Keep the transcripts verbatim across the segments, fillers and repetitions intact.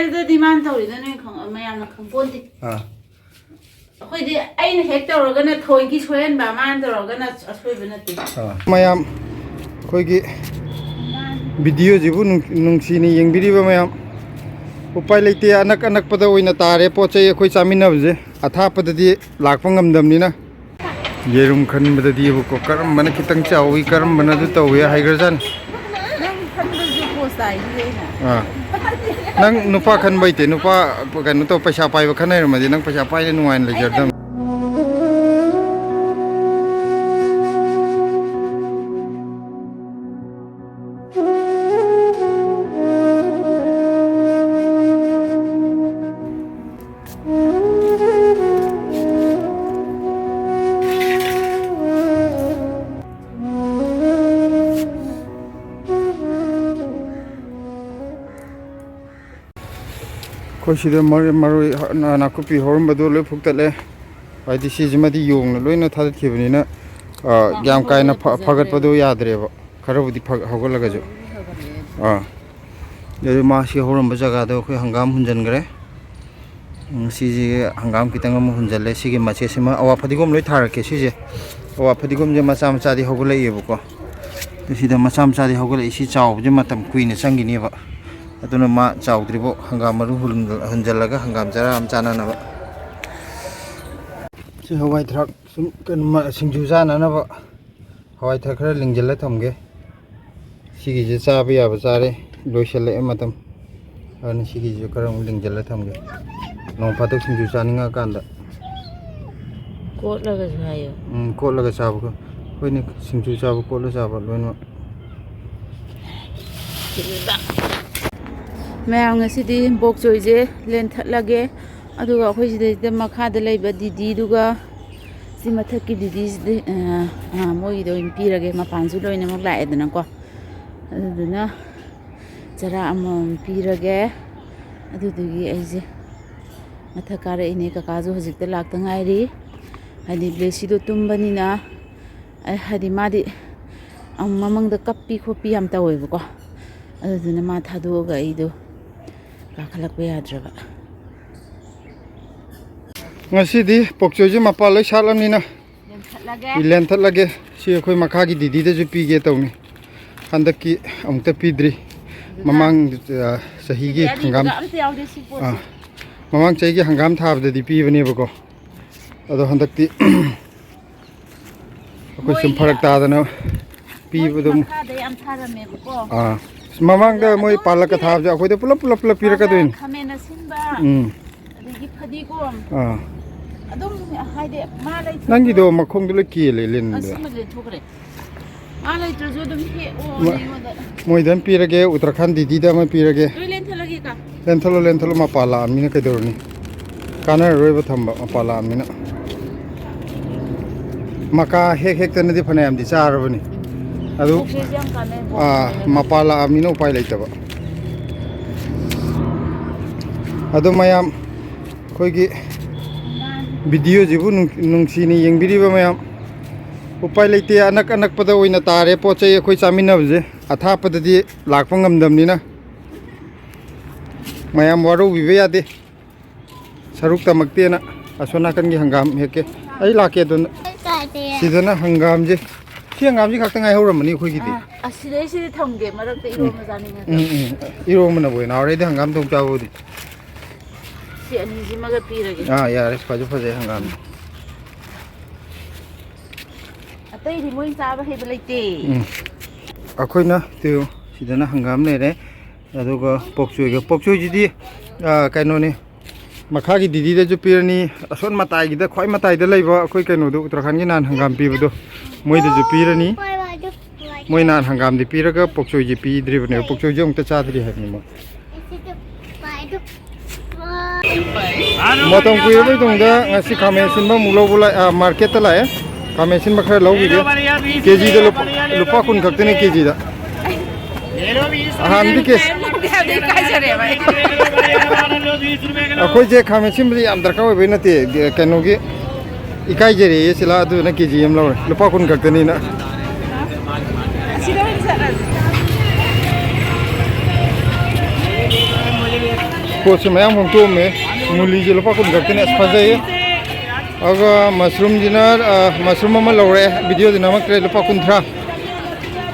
ꯑꯗꯨꯗꯤ ꯃꯥꯅ ꯇꯧꯔꯤꯗꯣ ꯅꯣꯏ ꯈꯪ-, ꯃꯌꯥꯝꯅ ꯈꯪꯄꯣꯟꯇꯦ꯫ ꯑꯥ꯫ ꯑꯩꯈꯣꯏꯗꯤ ꯑꯩꯅ ꯍꯦꯛ ꯇꯧꯔꯒꯅ ꯊꯣꯏꯒꯤ ꯁꯣꯏꯍꯟꯕ, ꯃꯥꯅ ꯇꯧꯔꯒꯅ ꯑꯁꯣꯏꯕ ꯅꯠꯇꯦ꯫ ꯑꯥ꯫ ꯃꯌꯥꯝ ꯑꯩꯈꯣꯏꯒꯤ ꯚꯤꯗꯤꯑꯣꯁꯤꯕꯨ ꯅꯨꯡ-, ꯅꯨꯡꯁꯤꯅ ꯌꯦꯡꯕꯤꯔꯤꯕ ꯃꯌꯥꯝ, ꯎꯄꯥꯏ ꯂꯩꯇꯦ, ꯑꯅꯛ ꯑꯅꯛꯄꯗ ꯑꯣꯏꯅ ꯇꯥꯔꯦ ꯄꯣꯠ ꯆꯩ ꯑꯩꯈꯣꯏ ꯆꯥꯃꯤꯟꯅꯕꯁꯦ, ꯑꯊꯥꯞꯄꯗꯗꯤ ꯂꯥꯛꯄ ꯉꯝꯗꯕꯅꯤꯅ꯫ ꯌꯦꯔꯨꯝ ꯈꯟꯕꯗꯗꯤꯕꯀꯣ, ꯀꯔꯝꯕꯅ ꯈꯤꯇꯪ ꯆꯥꯎꯏ, ꯀꯔꯝꯕꯅ ꯑꯗꯨ ꯇꯧꯏ ꯍꯥꯏꯈ꯭ꯔꯖꯥꯠꯅꯤ꯫ ꯅꯪ ꯈꯟꯕꯗꯨꯁꯨ ꯄꯣꯁ ꯇꯥꯏꯗꯨꯗꯤ ꯑꯩꯅ꯫ ꯑꯥ꯫ ꯅꯪ ꯅꯨꯄꯥ ꯈꯟꯕ ꯍꯩꯇꯦ, ꯅꯨꯄꯥ ꯀꯩꯅꯣ ꯇꯧ, ꯄꯩꯁꯥ ꯄꯥꯏꯕ ꯈꯟ ꯍꯩꯔꯝꯃꯗꯤ ꯅꯪ ꯄꯩꯁꯥ ꯄꯥꯏꯅ ꯅꯨꯡꯉꯥꯏꯅ ꯂꯩꯖꯔꯗꯝꯅꯤ꯫ ꯑꯩꯈꯣꯏ ꯁꯤꯗ ꯃꯔꯣꯏ, ꯃꯔꯣꯏ, ꯅꯥꯀꯨꯞꯄꯤ ꯍꯧꯔꯝꯕꯗꯣ ꯂꯣꯏ ꯐꯨꯛꯇꯠꯂꯦ꯫ ꯍꯥꯏꯗꯤ ꯁꯤꯁꯤꯃꯗꯤ ꯌꯣꯡꯅ ꯂꯣꯏꯅ ꯊꯥꯗꯠꯈꯤꯕꯅꯤꯅ, ꯑ, ꯌꯥꯝ ꯀꯥ ꯍꯦꯟꯅ ꯐ-, ꯐꯒꯠꯄꯗꯣ ꯌꯥꯗ꯭ꯔꯦꯕ꯫ ꯈꯔꯕꯨꯗꯤ ꯐ-, ꯍꯧꯒꯠꯂꯒꯁꯨ꯫ ꯑꯥ꯫ ꯑꯗꯨ ꯃꯥ ꯁꯤ ꯍꯧꯔꯝꯕ ꯖꯒꯥꯗꯣ ꯑꯩꯈꯣꯏ ꯍꯪꯒꯥꯝ ꯍꯨꯟꯖꯤꯟꯈ꯭ꯔꯦ꯫ ꯎꯝ, ꯁꯤꯁꯦ ꯍꯪꯒꯥꯝ ꯈꯤꯇꯪ ꯑꯃ ꯍꯨꯟꯖꯜꯂꯦ꯫ ꯁꯤꯒꯤ ꯃꯆꯦꯠꯁꯤꯃ ꯑꯋꯥ ꯐꯗꯤꯒꯣꯝ ꯂꯣꯏ ꯊꯥꯔꯛꯀꯦ꯫ ꯁꯤꯁꯦ ꯑꯋꯥ ꯐꯗꯤꯒꯣꯝꯁꯦ ꯃꯆꯥ ꯃꯆꯥꯗꯤ ꯍꯧꯒꯠꯂꯛꯏꯕꯀꯣ꯫ ꯑꯗꯨ ꯁꯤꯗ ꯃꯆꯥ ꯃꯆꯥꯗꯤ ꯍꯧꯒꯠꯂꯛꯏ꯫ ꯁꯤ ꯆꯥꯎꯕꯁꯦ ꯃꯇꯝ ꯀꯨꯏꯅ ꯆꯪꯈꯤꯅꯦꯕ꯫ ꯑꯗꯨꯅ ꯃꯥ ꯆꯥꯎꯗ꯭ꯔꯤꯕꯣ ꯍꯪꯒꯥꯝ ꯃꯔꯨ ꯍꯨꯟ-, ꯍꯨꯟꯖꯜꯂꯒ ꯍꯪꯒꯥꯝ ꯆꯔꯥ ꯑꯃ ꯆꯥꯅꯅꯕ꯫ ꯁꯤ ꯍꯋꯥꯏ ꯊ꯭ꯔꯥꯛ ꯁꯨꯝ ꯀꯩꯅꯣ ꯃ-, ꯁꯤꯡꯖꯨ ꯆꯥꯅꯅꯕ꯫ ꯍꯋꯥꯏ ꯊ꯭ꯔꯥꯛ ꯈꯔ ꯂꯤꯡꯖꯤꯜꯂ ꯊꯝꯒꯦ꯫ ꯁꯤꯒꯤꯁꯦ ꯆꯥꯕ ꯌꯥꯕ ꯆꯥꯔꯦ, ꯂꯣꯏꯁꯤꯜꯂꯛꯑꯦ ꯃꯇꯝ꯫ ꯑꯗꯨꯅ ꯁꯤꯒꯤꯁꯤꯁꯨ ꯈꯔ ꯑꯃꯨꯛ ꯂꯤꯡꯖꯤꯜꯂ ꯊꯝꯒꯦ, ꯅꯣꯡ ꯐꯥꯗꯣꯛ ꯁꯤꯡꯖꯨ ꯆꯥꯅꯤꯡꯉꯛꯀꯥꯟꯗ꯫ ꯀꯣꯠꯂꯒꯁꯨ ꯍꯥꯏꯌꯣ꯫ ꯎꯝ, ꯀꯣꯠꯂꯒ ꯆꯥꯕ꯫ ꯑꯩꯈꯣꯏꯅ ꯁꯤꯡꯖꯨ ꯆꯥꯕ, ꯀꯣꯠꯂ ꯆꯥꯕ ꯂꯣꯏꯅꯃꯛ꯫ ꯃꯌꯥꯝ, ꯉꯁꯤꯗꯤ ꯕꯣꯛ ꯆꯣꯏꯁꯦ ꯂꯦꯟꯊꯠꯂꯒꯦ꯫ ꯑꯗꯨꯒ ꯑꯩꯈꯣꯏ ꯁꯤꯗꯩꯗ ꯃꯈꯥꯗ ꯂꯩꯕ ꯗꯤꯗꯤꯗꯨꯒ ꯁꯤ ꯃꯊꯛꯀꯤ ꯗꯤꯗꯤꯁꯤꯗ, ꯑ, ꯑ, ꯃꯣꯏꯒꯤꯗ ꯑꯣꯏꯅ ꯄꯤꯔꯒꯦ꯫ ꯃꯄꯥꯟꯁꯨ ꯂꯣꯏꯅꯃꯛ ꯂꯥꯛꯑꯦꯗꯅꯀꯣ꯫ ꯑꯗꯨꯗꯨꯅ ꯆꯔꯥ ꯑꯃꯃꯝ ꯄꯤꯔꯒꯦ꯫ ꯑꯗꯨꯗꯨꯒꯤ ꯑꯩꯁꯦ ꯃꯊꯛ ꯀꯥꯔꯛꯏꯅꯦ꯫ ꯀꯀꯥꯁꯨ ꯍꯧꯖꯤꯛꯇ ꯂꯥꯛꯇ ꯉꯥꯏꯔꯤ꯫ ꯍꯥꯏꯗꯤ ꯕ꯭ꯂꯦꯁꯤꯗꯣ ꯇꯨꯝꯕꯅꯤꯅ, ꯑ, ꯍꯥꯏꯗꯤ ꯃꯥꯗꯤ ꯑꯃꯨꯛ ꯃꯃꯪꯗ ꯀꯞꯄꯤ ꯈꯣꯠꯄꯤ ꯌꯥꯝ ꯇꯧꯋꯦꯕꯀꯣ꯫ ꯑꯗꯨꯗꯨꯅ ꯃꯥ ꯊꯥꯗꯣꯛꯑꯒ ꯑꯩꯗꯣ ꯀꯥꯈꯠꯂꯛꯄ ꯌꯥꯗ꯭ꯔꯕ꯫ ꯉꯁꯤꯗꯤ ꯄꯣꯛꯆꯣꯏꯁꯦ ꯃꯄꯥꯟ ꯂꯣꯏ ꯁꯥꯠꯂꯝꯅꯤꯅ ꯂꯦꯟꯊꯠꯂꯒꯦ꯫ ꯂꯦꯟꯊꯠꯂꯒꯦ꯫ ꯁꯤ ꯑꯩꯈꯣꯏ ꯃꯈꯥꯒꯤ ꯗꯤꯗꯤꯗꯁꯨ ꯄꯤꯒꯦ ꯇꯧꯅꯤ꯫ ꯍꯟꯗꯛꯀꯤ ꯑꯃꯨꯛꯇ ꯄꯤꯗ꯭ꯔꯤ꯫ ꯑꯗꯨꯅ ꯃꯃꯥꯡ, ꯑ, ꯆꯍꯤꯒꯤ ꯁꯤꯗꯤ ꯑꯔꯤꯕꯒ ꯍꯪꯒꯥꯝ, ꯑꯝꯇ ꯌꯥꯎꯗꯦ ꯁꯤ ꯄꯣꯠꯁꯦ꯫ ꯑꯥ, ꯃꯃꯥꯡ ꯆꯍꯤꯒꯤ ꯍꯪꯒꯥꯝ ꯊꯥꯕꯗꯗꯤ ꯄꯤꯕꯅꯦꯕꯀꯣ꯫ ꯑꯗꯣ ꯍꯟꯗꯛꯇꯤ ꯑꯩꯈꯣꯏ ꯁꯨꯝ ꯃꯣꯏꯒꯤ ꯐꯔꯛ ꯇꯥꯗꯅ ꯃꯣꯏꯒꯤ ꯄꯤꯕꯗꯣ ꯑꯃꯨꯛ꯫ ꯃꯈꯥꯗ ꯌꯥꯝ ꯊꯥꯔꯝꯃꯦꯕꯀꯣ꯫ ꯑꯥ꯫ ꯃꯃꯥꯡꯗ ꯑꯗꯨꯗ ꯃꯣꯏ ꯑꯗꯨꯝ ꯄꯥꯜꯂꯛꯀ ꯄꯤꯔꯦ꯫ ꯊꯥꯕꯁꯦ ꯑꯩꯈꯣꯏꯗ ꯄꯨꯂꯞ, ꯄꯨꯂꯞ, ꯄꯨꯂꯞ ꯄꯥꯜꯂꯒ ꯄꯤꯔꯛꯀꯗꯣꯏꯅꯤ꯫ ꯈꯥꯃꯦꯟ ꯑꯁꯤꯟꯕ, ꯎꯝ꯫ ꯑꯗꯒꯤ ꯐꯗꯤꯒꯣꯝ꯫ ꯑꯥ꯫ ꯑꯗꯨꯝ ꯍꯥꯏꯗꯤ ꯃꯥ ꯂꯩꯇ꯭ꯔꯁꯨ ꯅꯪꯒꯤꯗꯣ ꯃꯈꯣꯡꯗꯣ ꯂꯣꯏ ꯀꯦꯜꯂꯦ, ꯂꯤꯟꯗꯣ꯫ ꯑꯁꯤꯃ ꯂꯦꯟꯊꯣꯛꯈ꯭ꯔꯦ꯫ ꯃꯥ ꯂꯩꯇ꯭ꯔꯁꯨ ꯑꯗꯨꯝ ꯍꯦꯛꯑꯣ ꯃ-, ꯑꯩꯉꯣꯟꯗ꯫ ꯃꯣꯏꯗ ꯑꯃ ꯄꯤꯔꯒꯦ, ꯎꯇꯔꯈꯥꯟ ꯗꯤꯗꯤꯗ ꯑꯃ ꯄꯤꯔꯒꯦ꯫ ꯂꯣꯏ ꯂꯦꯟꯊꯠꯂꯒꯦ ꯀꯥ꯫ ꯂꯦꯟꯊꯠꯂꯣ, ꯂꯦꯟꯊꯠꯂꯣ, ꯃꯄꯥ ꯂꯥꯛꯑꯕꯅꯤꯅ ꯀꯩꯗꯧꯔꯨꯅꯤ? ꯀꯥꯟꯅꯔꯔꯣꯏꯕ ꯊꯝꯕ, ꯃꯄꯥ ꯂꯥꯛꯑꯕꯅꯤꯅ꯫ ꯃꯀꯥ ꯍꯦꯛ ꯍꯦꯛꯇꯅꯗꯤ ꯐꯅꯌꯥꯝꯗꯤ ꯆꯥꯔꯕꯅꯤ꯫ ꯑꯗꯨ, ꯄꯨꯈ꯭ꯔꯤꯁꯦ ꯌꯥꯝ ꯀꯥꯟꯅꯩꯀꯣ꯫ ꯑꯥ, ꯃꯄꯥ ꯂꯥꯛꯑꯕꯅꯤꯅ ꯎꯄꯥꯏ ꯂꯩꯇꯕ꯫ ꯑꯗꯣ ꯃꯌꯥꯝ ꯑꯩꯈꯣꯏꯒꯤ ꯚꯤꯗꯤꯑꯣꯁꯤꯕꯨ ꯅꯨꯡ-, ꯅꯨꯡꯁꯤꯅ ꯌꯦꯡꯕꯤꯔꯤꯕ ꯃꯌꯥꯝ, ꯎꯄꯥꯏ ꯂꯩꯇꯦ, ꯑꯅꯛ ꯑꯅꯛꯄꯗ ꯑꯣꯏꯅ ꯇꯥꯔꯦ ꯄꯣꯠ ꯆꯩ ꯑꯩꯈꯣꯏ ꯆꯥꯃꯤꯟꯅꯕꯁꯦ꯫ ꯑꯊꯥꯞꯄꯗꯗꯤ ꯂꯥꯛꯄ ꯉꯝꯗꯕꯅꯤꯅ ꯃꯌꯥꯝ ꯋꯥꯔꯧꯕꯤꯕ ꯌꯥꯗꯦ꯫ ꯁꯔꯨꯛ ꯇꯝꯃꯛꯇꯦꯅ ꯑꯁꯣꯝ ꯅꯥꯀꯟꯒꯤ ꯍꯪꯒꯥꯝ ꯍꯦꯛꯀꯦ꯫ ꯑꯩ ꯂꯥꯛꯀꯦ ꯑꯗꯨꯅ꯫ ꯁꯤꯗꯅ ꯍꯪꯒꯥꯝꯁꯦ, ꯁꯤ ꯍꯪꯒꯥꯝꯁꯤ ꯈꯛꯇ ꯉꯥꯏꯍꯧꯔꯝꯃꯅꯤ ꯑꯩꯈꯣꯏꯒꯤꯗꯤ꯫ ꯑꯥ, ꯑꯁꯤꯗꯩꯁꯤꯗ ꯊꯝꯒꯦ, ꯃꯔꯛꯇ ꯏꯔꯣꯝꯕ ꯆꯥꯅꯤꯡꯉꯒ꯫ ꯎꯝ, ꯎꯝ꯫ ꯏꯔꯣꯝꯕꯅꯕꯨ ꯍꯦꯟꯅ ꯍꯥꯎꯔꯦ ꯑꯩꯗꯤ ꯍꯪꯒꯥꯝ ꯊꯣꯡ ꯆꯥꯕꯕꯨꯗꯤ꯫ ꯁꯤ ꯑꯅꯤꯁꯤꯃꯒ ꯄꯤꯔꯒꯦ꯫ ꯑꯥ, ꯌꯥꯔꯦ, ꯐꯁꯨ ꯐꯖꯩ ꯍꯪꯒꯥꯝ꯫ ꯑꯇꯩꯗꯤ ꯃꯣꯏ ꯆꯥꯕ ꯍꯩꯕ ꯂꯩꯇꯦ꯫ ꯎꯝ꯫ ꯑꯩꯈꯣꯏꯅ ꯇꯨ ꯁꯤꯗꯅ ꯍꯪꯒꯥꯝ ꯂꯩꯔꯦ, ꯑꯗꯨꯒ ꯄꯣꯛꯆꯣꯏꯒ, ꯄꯣꯛꯆꯣꯏꯁꯤꯗꯤ, ꯑꯥ, ꯀꯩꯅꯣꯅꯤ, ꯃꯈꯥꯒꯤ ꯗꯤꯗꯤꯗꯁꯨ ꯄꯤꯔꯅꯤ, ꯑꯁꯣꯟ ꯃꯇꯥꯏꯒꯤꯗ, ꯈ꯭ꯋꯥꯏ ꯃꯇꯥꯏꯗ ꯂꯩꯕ ꯑꯩꯈꯣꯏ ꯀꯩꯅꯣꯗꯣ, ꯎꯇꯔꯈꯥꯟꯒꯤ ꯅꯍꯥꯟ ꯍꯪꯒꯥꯝ ꯄꯤꯕꯗꯣ, ꯃꯣꯏꯗꯁꯨ ꯄꯤꯔꯅꯤ꯫ ꯃꯣꯏ ꯅꯍꯥꯟ ꯍꯪꯒꯥꯝꯗꯤ ꯄꯤꯔꯒ ꯄꯣꯛꯆꯣꯏꯁꯦ ꯄꯤꯗ꯭ꯔꯤꯕꯅꯦꯕ, ꯄꯣꯛꯆꯣꯏꯁꯦ ꯑꯃꯨꯛꯇ ꯆꯥꯗ꯭ꯔꯤ ꯍꯥꯏꯕꯅꯤ ꯃꯣꯏ꯫ ꯃꯇꯝ ꯀꯨꯏꯔꯕ ꯃꯇꯨꯡꯗ ꯉꯁꯤ ꯈꯥꯃꯦꯟ ꯑꯁꯤꯟꯕ ꯑꯃꯨꯛ ꯂꯧꯕ ꯂꯥꯛ-, ꯑ, ꯃꯥꯔꯀꯦꯠꯇ ꯂꯥꯛꯑꯦ꯫ ꯈꯥꯃꯦꯟ ꯑꯁꯤꯟꯕ ꯈꯔ ꯂꯧꯈꯤꯒꯦ꯫ ꯀꯦꯖꯤꯗ ꯂꯨꯄꯥ, ꯂꯨꯄꯥ ꯀꯨꯟ ꯈꯛꯇꯅꯦ ꯀꯦꯖꯤꯗ꯫ ꯑꯍꯥꯟꯕꯗꯤ ꯀꯦ-, ꯑꯩꯈꯣꯏꯁꯦ ꯈꯥꯃꯦꯟ ꯑꯁꯤꯟꯕꯁꯦ ꯌꯥꯝ ꯗꯔꯀꯥꯔ ꯑꯣꯏꯕꯩ ꯅꯠꯇꯦ, ꯀꯩꯅꯣꯒꯤ ꯏꯀꯥꯏꯖꯔꯦꯌꯦ ꯁꯤꯂꯥ, ꯑꯗꯨꯗꯨꯅ ꯀꯦꯖꯤ ꯑꯃ ꯂꯧꯔꯦ, ꯂꯨꯄꯥ ꯀꯨꯟ ꯈꯛꯇꯅꯤꯅ꯫ ꯑꯁꯤꯗ ꯑꯣꯏꯅ ꯆꯠꯂꯁꯤ꯫ ꯄꯣꯠꯁꯦ ꯃꯌꯥꯝ ꯍꯣꯡꯗꯣꯛꯑꯝꯃꯦ꯫ ꯃꯨꯂꯤꯁꯦ ꯂꯨꯄꯥ ꯀꯨꯟ ꯈꯛꯇꯅꯦ꯫ ꯑꯁ, ꯐꯖꯩꯌꯦ꯫ ꯑꯗꯨꯒ ꯃꯁꯔꯨꯝꯁꯤꯅ, ꯑ, ꯃꯁꯔꯨꯝ ꯑꯃ ꯂꯧꯔꯦ꯫ ꯚꯤꯗꯤꯑꯣꯗꯤ ꯅꯝꯃꯛꯇ꯭ꯔꯦ꯫ ꯂꯨꯄꯥ ꯀꯨꯟꯊ꯭ꯔꯥ꯫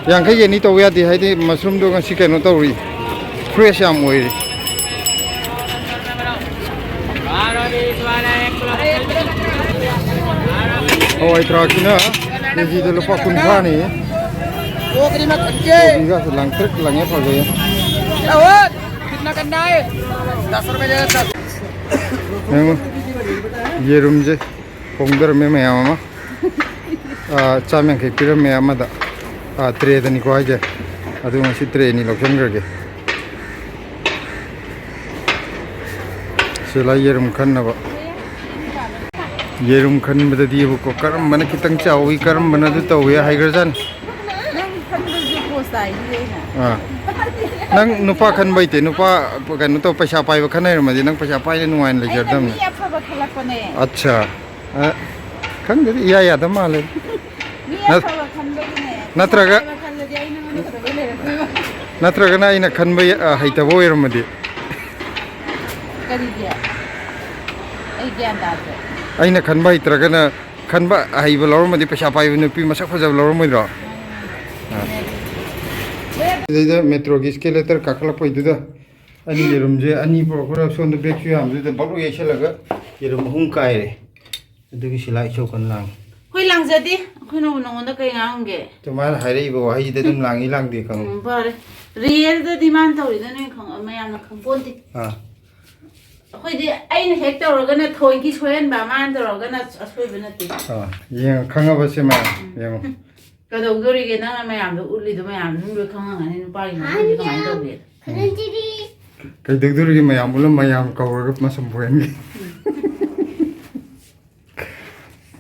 ꯌꯥꯡꯈꯩꯒꯤ ꯑꯅꯤ ꯇꯧꯕ ꯌꯥꯗꯦ꯫ ꯍꯥꯏꯗꯤ ꯃꯁꯔꯨꯝꯗꯣ ꯉꯁꯤ ꯀꯩꯅꯣ ꯇꯧꯔꯤ, ꯐ꯭ꯔꯦꯁ ꯌꯥꯝ ꯑꯣꯏꯔꯤ꯫ ꯍꯋꯥꯏ ꯊ꯭ꯔꯥꯛꯁꯤꯅ ꯀꯦꯖꯤꯗ ꯂꯨꯄꯥ ꯀꯨꯟꯊ꯭ꯔꯥꯅꯤ꯫ ꯀꯣꯕꯤꯒꯁꯨ ꯂꯪꯇ꯭ꯔꯤꯛ ꯂꯪꯉꯦ, ꯐꯖꯩꯌꯦ꯫ कितना करना है? दस रुपए दे दे, दस। ꯌꯦꯡꯉꯨ, ꯌꯦꯔꯨꯝꯁꯦ ꯍꯣꯡꯗꯔꯝꯃꯦ ꯃꯌꯥꯝ ꯑꯃ꯫ ꯑꯥ, ꯆꯥꯝ ꯌꯥꯡꯈꯩ ꯄꯤꯔꯝꯃꯦ ꯑꯃꯗ꯫ ꯑꯥ, ꯇ꯭ꯔꯦꯗꯅꯤꯀꯣ ꯍꯥꯏꯁꯦ꯫ ꯑꯗꯨ ꯉꯁꯤ ꯇ꯭ꯔꯦ ꯑꯅꯤ ꯂꯧꯁꯤꯟꯈ꯭ꯔꯒꯦ꯫ ꯁꯤꯂꯥ ꯌꯦꯔꯨꯝ ꯈꯟꯅꯕ꯫ ꯌꯦꯔꯨꯝ ꯈꯟꯕꯗꯗꯤ ꯏꯕꯨꯀꯣ, ꯀꯔꯝꯕꯅ ꯈꯤꯇꯪ ꯆꯥꯎꯏ, ꯀꯔꯝꯕꯅ ꯑꯗꯨ ꯇꯧꯏ ꯍꯥꯏꯈ꯭ꯔꯖꯥꯠꯅꯤ꯫ ꯅꯪ ꯈꯟꯕꯁꯨ ꯄꯣꯁ ꯇꯥꯏꯅꯦ ꯑꯩꯅ꯫ ꯑꯥ꯫ ꯅꯪ ꯅꯨꯄꯥ ꯈꯟꯕ ꯍꯩꯇꯦ, ꯅꯨꯄꯥ ꯀꯩꯅꯣ ꯇꯧ, ꯄꯩꯁꯥ ꯄꯥꯏꯕ ꯈꯟ ꯍꯩꯔꯝꯃꯗꯤ ꯅꯪ ꯄꯩꯁꯥ ꯄꯥꯏꯅ ꯅꯨꯡꯉꯥꯏꯅ ꯑꯩꯅ ꯂꯩꯖꯔꯗꯕꯅꯤ꯫ ꯃꯤ ꯑꯐꯕ ꯈꯜꯂꯛꯄꯅꯦ꯫ ꯑꯠꯁꯥ꯫ ꯑ, ꯈꯪꯗꯦꯗ, ꯏꯌꯥ ꯌꯥꯗ ꯃꯥꯜꯂꯦ꯫ ꯃꯤ ꯅꯠ-, ꯑꯐꯕ ꯈꯟꯕꯒꯤꯅꯦ꯫ ꯅꯠꯇ꯭ꯔꯒ ꯄꯩꯁꯥ ꯄꯥꯏꯕ ꯈꯜꯂꯗꯤ ꯑꯩ ꯅꯉꯣꯟꯗ ꯀꯩꯗꯧꯕꯩ ꯂꯩꯔꯛꯇꯣꯏꯕ? ꯅꯠꯇ꯭ꯔꯒꯅ ꯑꯩꯅ ꯈꯟꯕ ꯌ-, ꯑ, ꯍꯩꯇꯕ ꯑꯣꯏꯔꯝꯃꯗꯤ? ꯀꯔꯤꯒꯤ? ꯑꯩ ꯒ꯭ꯌꯥꯟ ꯇꯥꯗ꯭ꯔꯦ꯫ ꯑꯩꯅ ꯈꯟꯕ ꯍꯩꯇ꯭ꯔꯒꯅ, ꯈꯟꯕ ꯑꯍꯩꯕ ꯂꯧꯔꯝꯃꯗꯤ ꯄꯩꯁꯥ ꯄꯥꯏꯕ ꯅꯨꯄꯤ ꯃꯁꯛ ꯐꯖꯕ ꯂꯧꯔꯝꯃꯣꯏꯗ꯭ꯔꯣ? ꯎꯝ꯫ ꯑ꯫ ꯁꯤꯗꯩꯗ ꯃꯦꯇ꯭ꯔꯣꯒꯤ ꯏꯁꯀꯦꯂꯦꯇꯔ ꯀꯥꯈꯠꯂꯛꯄꯩꯗꯨꯗ ꯑꯅꯤ ꯌꯦꯔꯨꯝꯁꯦ ꯑꯅꯤ ꯄꯨꯔꯛꯄꯗ ꯁꯣꯝꯗ ꯕꯦꯒꯁꯨ ꯌꯥꯝꯗꯨꯗ ꯕꯛ ꯂꯣꯏ ꯌꯩꯁꯜꯂꯒ ꯌꯦꯔꯨꯝ ꯑꯍꯨꯝ ꯀꯥꯏꯔꯦ꯫ ꯑꯗꯨꯒꯤ ꯁꯤꯂꯥ ꯏꯁꯧ ꯀꯟꯅ ꯂꯥꯡꯉꯤ꯫ ꯑꯩꯈꯣꯏ ꯂꯥꯡꯖꯗꯦ꯫ ꯑꯩꯈꯣꯏꯅꯕꯨ ꯅꯉꯣꯟꯗ ꯀꯩ ꯉꯥꯡꯉꯨꯒꯦ? ꯑꯗꯨꯃꯥꯏꯅ ꯍꯥꯏꯔꯛꯏꯕ ꯋꯥꯍꯩꯁꯤꯗ ꯑꯗꯨꯝ ꯂꯥꯡꯉꯤ ꯂꯥꯡꯗꯦ ꯈꯪꯉꯨ꯫ ꯎꯝ, ꯐꯔꯦ꯫ ꯔꯤꯌꯦꯜꯗꯗꯤ ꯃꯥꯅ ꯇꯧꯔꯤꯗꯣ ꯅꯣꯏ ꯈꯪ-, ꯃꯌꯥꯝꯅ ꯈꯪꯄꯣꯟꯇꯦ꯫ ꯑꯥ꯫ ꯑꯩꯈꯣꯏꯗꯤ ꯑꯩꯅ ꯍꯦꯛ ꯇꯧꯔꯒꯅ ꯊꯑꯣꯏꯀꯤ ꯁꯣꯏꯍꯟꯕ, ꯃꯥꯅ ꯇꯧꯔꯒꯅ ꯑꯁꯣꯏꯕ ꯅꯠꯇꯦ꯫ ꯑꯥ, ꯌꯦꯡꯉꯣ, ꯈꯪꯉꯕꯁꯦ ꯃꯌꯥꯝ, ꯎꯝ꯫ ꯌꯦꯡꯉꯣ꯫ ꯀꯩꯗꯧꯗꯣꯔꯤꯒꯦ? ꯅꯪꯅ ꯃꯌꯥꯝꯗꯣ ꯎꯠꯂꯤꯗꯣ ꯃꯌꯥꯝ ꯑꯗꯨꯝ ꯂꯣꯏ ꯈꯪꯉꯝꯒꯅꯤ ꯅꯨꯄꯥꯒꯤ ꯃꯒꯨꯟꯁꯦ ꯀꯃꯥꯏꯅ ꯇꯧꯒꯦ? ꯎꯝ꯫ ꯀꯩꯗꯧꯗꯣꯔꯤꯒꯦ? ꯃꯌꯥꯝ ꯎꯠꯂ ꯃꯌꯥꯝ ꯀꯧꯔꯒ ꯃꯁꯝ ꯐꯣꯏꯍꯟꯒꯦ꯫ ꯎꯝ꯫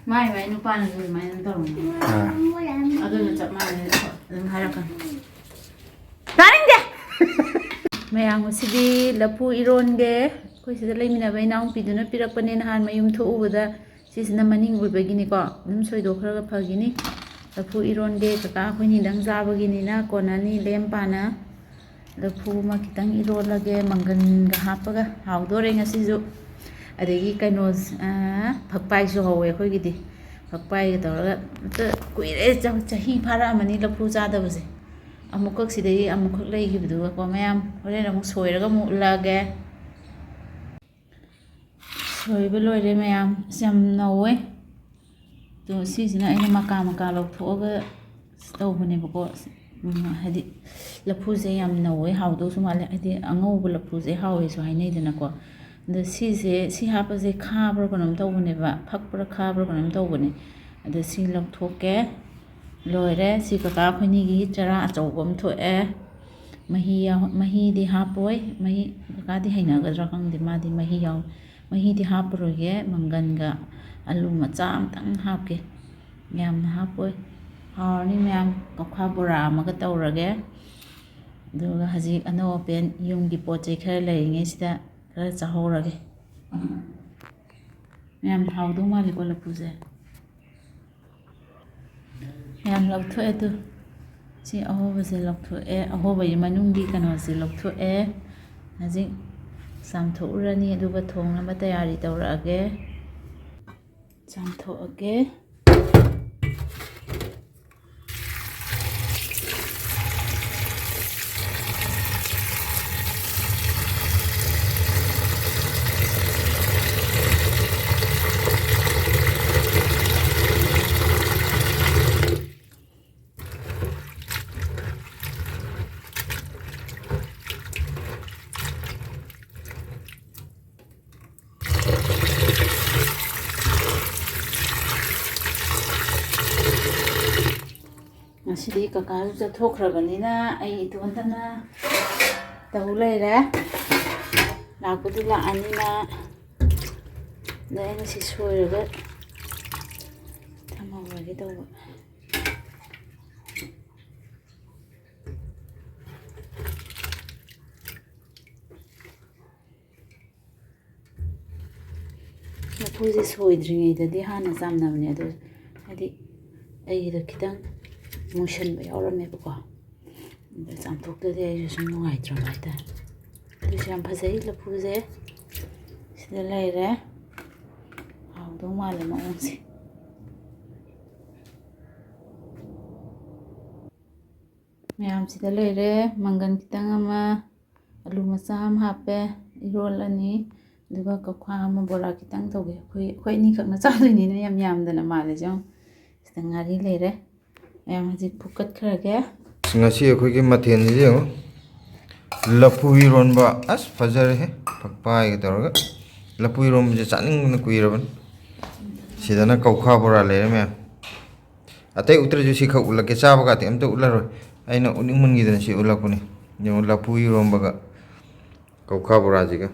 ꯃꯥꯏ ꯃꯥꯏ ꯅꯨꯄꯥꯅꯁꯨ ꯑꯗꯨꯃꯥꯏꯅ ꯑꯗꯨꯝ ꯇꯧꯔꯝꯒꯅꯤ꯫ ꯑꯥ꯫ ꯑꯗꯨꯅ ꯆꯞ ꯃꯥꯟꯅꯩ, ꯑꯗꯨꯝ ꯍꯥꯏꯔꯛꯀꯅꯤ꯫ ꯇꯥꯅꯤꯡꯗꯦ! ꯃꯌꯥꯝ, ꯉꯁꯤꯗꯤ ꯂꯐꯨ ꯏꯔꯣꯟꯒꯦ꯫ ꯑꯩꯈꯣꯏ ꯁꯤꯗ ꯂꯩꯃꯤꯟꯅꯕ ꯏꯅꯥꯎꯄꯤꯗꯨꯅ ꯄꯤꯔꯛꯄꯅꯦ ꯅꯍꯥꯟ ꯃꯌꯨꯝ ꯊꯣꯛꯎꯕꯗ꯫ ꯁꯤꯁꯤꯅ ꯃꯅꯤꯡ ꯑꯣꯏꯕꯒꯤꯅꯤꯀꯣ꯫ ꯑꯗꯨꯝ ꯁꯣꯏꯗꯣꯛꯈ꯭ꯔꯒ ꯐꯈꯤꯅꯤ꯫ ꯂꯐꯨ ꯏꯔꯣꯟꯒꯦ꯫ ꯀꯀꯥ ꯑꯩꯈꯣꯏꯅꯤꯗꯪ ꯆꯥꯕꯒꯤꯅꯤꯅ ꯀꯣꯟꯅꯅꯤ꯫ ꯂꯦꯝ ꯄꯥꯅ ꯂꯐꯨ ꯑꯃ ꯈꯤꯇꯪ ꯏꯔꯣꯜꯂꯒꯦ, ꯃꯪꯒꯟꯒ ꯍꯥꯞꯄꯒ꯫ ꯍꯥꯎꯗꯣꯔꯦ ꯉꯁꯤꯁꯨ꯫ ꯑꯗꯒꯤ ꯀꯩꯅꯣ, ꯑꯥ, ꯐꯛꯄꯥꯏꯁꯨ ꯍꯧꯋꯦ ꯑꯩꯈꯣꯏꯒꯤꯗꯤ꯫ ꯐꯛꯄꯥꯏꯒ ꯇꯧꯔꯒ ꯑꯝꯇ ꯀꯨꯏꯔꯦ, ꯆ-, ꯆꯍꯤ ꯐꯥꯔꯛꯑꯃꯅꯤ ꯂꯐꯨ ꯆꯥꯗꯕꯁꯦ꯫ ꯑꯃꯨꯛꯈꯛ ꯁꯤꯗꯒꯤ ꯑꯃꯨꯛꯈꯛ ꯂꯩꯈꯤꯕꯗꯨꯒꯀꯣ ꯃꯌꯥꯝ꯫ ꯍꯣꯔꯦꯟ ꯑꯃꯨꯛ ꯁꯣꯏꯔꯒ ꯑꯃꯨꯛ ꯎꯠꯂꯛꯑꯒꯦ꯫ ꯁꯣꯏꯕ ꯂꯣꯏꯔꯦ ꯃꯌꯥꯝ꯫ ꯑꯁ, ꯌꯥꯝ ꯅꯧꯋꯦ꯫ ꯑꯗꯣ ꯁꯤꯁꯤꯅ ꯑꯩꯅ ꯃꯀꯥ ꯃꯀꯥ ꯂꯧꯊꯣꯛꯑꯒ ꯇꯧꯕꯅꯦꯕꯀꯣ꯫ ꯎꯝ, ꯍꯥꯏꯗꯤ ꯂꯐꯨꯁꯦ ꯌꯥꯝ ꯅꯧꯋꯦ, ꯍꯥꯎꯗꯧꯁꯨ ꯃꯥꯜꯂꯦ꯫ ꯍꯥꯏꯗꯤ ꯑꯉꯧꯕ ꯂꯐꯨꯁꯦ ꯍꯥꯎꯋꯦꯁꯨ ꯍꯥꯏꯅꯩꯗꯅꯀꯣ꯫ ꯑꯗꯣ ꯁꯤꯁꯦ, ꯁꯤ ꯍꯥꯞꯄꯁꯦ ꯈꯥꯕ꯭ꯔꯥ ꯀꯩꯅꯣꯝ ꯇꯧꯕꯅꯦꯕ, ꯐꯛꯄ꯭ꯔꯥ ꯈꯥꯕ꯭ꯔꯥ ꯀꯩꯅꯣꯝ ꯇꯧꯕꯅꯦ꯫ ꯑꯗꯣ ꯁꯤ ꯂꯧꯊꯣꯛꯀꯦ꯫ ꯂꯣꯏꯔꯦ꯫ ꯁꯤ ꯀꯀꯥ ꯑꯩꯈꯣꯏꯅꯤꯒꯤ ꯆꯔꯥ ꯑꯆꯧꯕ ꯑꯃ ꯊꯣꯛꯑꯦ꯫ ꯃꯍꯤ ꯌꯥꯎ-, ꯃꯍꯤꯗꯤ ꯍꯥꯞꯄꯣꯏ꯫ ꯃꯍꯤ, ꯀꯀꯥꯗꯤ ꯍꯩꯅꯒꯗ꯭ꯔꯥ ꯈꯪꯗꯦ, ꯃꯥꯗꯤ ꯃꯍꯤ ꯌꯥꯎ-, ꯃꯍꯤꯗꯤ ꯍꯥꯞꯄꯔꯣꯏꯒꯦ꯫ ꯃꯪꯒꯟꯒ ꯑꯂꯨ ꯃꯆꯥ ꯑꯃꯇꯪ ꯍꯥꯞꯀꯦ, ꯌꯥꯝꯅ ꯍꯥꯞꯄꯣꯏ꯫ ꯍꯥꯎꯔꯅꯤ ꯃꯌꯥꯝ꯫ ꯀꯧꯈꯥ ꯕꯣꯔꯥ ꯑꯃꯒ ꯇꯧꯔꯒꯦ꯫ ꯑꯗꯨꯒ ꯍꯧꯖꯤꯛ ꯑꯅꯧ ꯑꯄꯦꯟ ꯌꯨꯝꯒꯤ ꯄꯣꯠ ꯆꯩ ꯈꯔ ꯂꯩꯔꯤꯉꯩꯁꯤꯗ ꯈꯔ ꯆꯥꯍꯧꯔꯒꯦ꯫ ꯃꯌꯥꯝ ꯍꯥꯎꯗꯧ ꯃꯥꯜꯂꯤꯀꯣ ꯂꯐꯨꯁꯦ꯫ ꯃꯌꯥꯝ ꯂꯧꯊꯣꯛꯑꯦ ꯑꯗꯨ꯫ ꯁꯤ ꯑꯍꯣꯕꯁꯦ ꯂꯧꯊꯣꯛꯑꯦ, ꯑꯍꯣꯕꯒꯤ ꯃꯅꯨꯡꯒꯤ ꯀꯩꯅꯣꯁꯦ ꯂꯧꯊꯣꯛꯑꯦ꯫ ꯍꯧꯖꯤꯛ ꯆꯥꯝꯊꯣꯛꯎꯔꯅꯤ, ꯑꯗꯨꯒ ꯊꯣꯡꯅꯕ ꯇꯌꯥꯔꯤ ꯇꯧꯔꯛꯑꯒꯦ꯫ ꯆꯥꯝꯊꯣꯛꯑꯒꯦ꯫ ꯉꯁꯤꯗꯤ ꯀꯀꯥꯁꯨ ꯆꯠꯊꯣꯛꯈ꯭ꯔꯕꯅꯤꯅ ꯑꯩ ꯏꯇꯣꯟꯇꯅ ꯇꯧ ꯂꯩꯔꯦ꯫ ꯂꯥꯛꯄꯨꯗꯤ ꯂꯥꯛꯑꯅꯤꯅ, ꯑꯗ ꯑꯩꯅ ꯁꯤ ꯁꯣꯏꯔꯒ ꯊꯝꯍꯧꯔꯒꯦ ꯇꯧꯕ꯫ ꯂꯐꯨꯁꯦ ꯁꯣꯏꯗ꯭ꯔꯤꯉꯩꯗꯗꯤ ꯍꯥꯟꯅ ꯆꯥꯝꯅꯕꯅꯦ, ꯑꯗꯣ ꯍꯥꯏꯗꯤ ꯑꯩꯒꯤꯗꯣ ꯈꯤꯇꯪ ꯃꯨꯁꯟꯕ ꯌꯥꯎꯔꯝꯃꯦꯕꯀꯣ, ꯑꯗꯣ ꯆꯥꯝꯊꯣꯛꯇ꯭ꯔꯗꯤ ꯑꯩꯁꯨ ꯁꯨꯝ ꯅꯨꯡꯉꯥꯏꯇ꯭ꯔꯕ ꯍꯥꯏꯇꯥꯔꯦ꯫ ꯑꯗꯨꯁꯨ ꯌꯥꯝ ꯐꯖꯩ ꯂꯐꯨꯁꯦ꯫ ꯁꯤꯗ ꯂꯩꯔꯦ꯫ ꯍꯥꯎꯗꯧ ꯃꯥꯜꯂꯦ ꯃꯑꯣꯡꯁꯦ꯫ ꯃꯌꯥꯝꯁꯤꯗ ꯂꯩꯔꯦ꯫ ꯃꯪꯒꯟ ꯈꯤꯇꯪ ꯑꯃ, ꯑꯂꯨ ꯃꯆꯥ ꯑꯃ ꯍꯥꯞꯄꯦ, ꯏꯔꯣꯜꯂꯅꯤ꯫ ꯑꯗꯨꯒ ꯀꯧꯈꯥ ꯑꯃ, ꯕꯣꯔꯥ ꯈꯤꯇꯪ ꯇꯧꯒꯦ꯫ ꯑꯩꯈꯣꯏ, ꯑꯩꯈꯣꯏ ꯑꯅꯤꯈꯛꯅ ꯆꯥꯗꯣꯏꯅꯤꯅ ꯌꯥꯝ ꯌꯥꯝꯗꯅ ꯃꯥꯜꯂꯦ꯫ ꯁꯦ ꯌꯦꯡꯉꯣ꯫ ꯁꯤꯗ ꯉꯥꯔꯤ ꯂꯩꯔꯦ꯫ ꯃꯌꯥꯝ ꯍꯧꯖꯤꯛ ꯐꯨꯀꯠꯈ꯭ꯔꯒꯦ꯫ ꯉꯁꯤ ꯑꯩꯈꯣꯏꯒꯤ ꯃꯊꯦꯜꯁꯤ ꯌꯦꯡꯉꯣ꯫ ꯂꯐꯨ ꯏꯔꯣꯟꯕ꯫ ꯑꯁ, ꯐꯖꯔꯦꯍꯦ꯫ ꯐꯛꯄꯥꯏꯒ ꯇꯧꯔꯒ꯫ ꯂꯐꯨ ꯏꯔꯣꯟꯕꯁꯦ ꯆꯥꯅꯤꯡꯕꯅ ꯀꯨꯏꯔꯕꯅꯤ꯫ ꯁꯤꯗꯅ ꯀꯧꯈꯥ ꯕꯣꯔꯥ ꯂꯩꯔꯦ ꯃꯌꯥꯝ꯫ ꯑꯇꯩ ꯎꯠꯇ꯭ꯔꯁꯨ ꯁꯤꯈꯛ ꯎꯠꯂꯛꯀꯦ꯫ ꯆꯥꯕꯒꯗꯤ ꯑꯝꯇ ꯎꯠꯂꯔꯣꯏ꯫ ꯑꯩꯅ ꯎꯠꯅꯤꯡꯃꯟꯈꯤꯗꯅ ꯁꯤ ꯎꯠꯂꯛꯄꯅꯤ꯫ ꯌꯦꯡꯉꯣ, ꯂꯐꯨ ꯏꯔꯣꯟꯕꯒ ꯀꯧꯈꯥ ꯕꯣꯔꯥꯁꯤꯒ꯫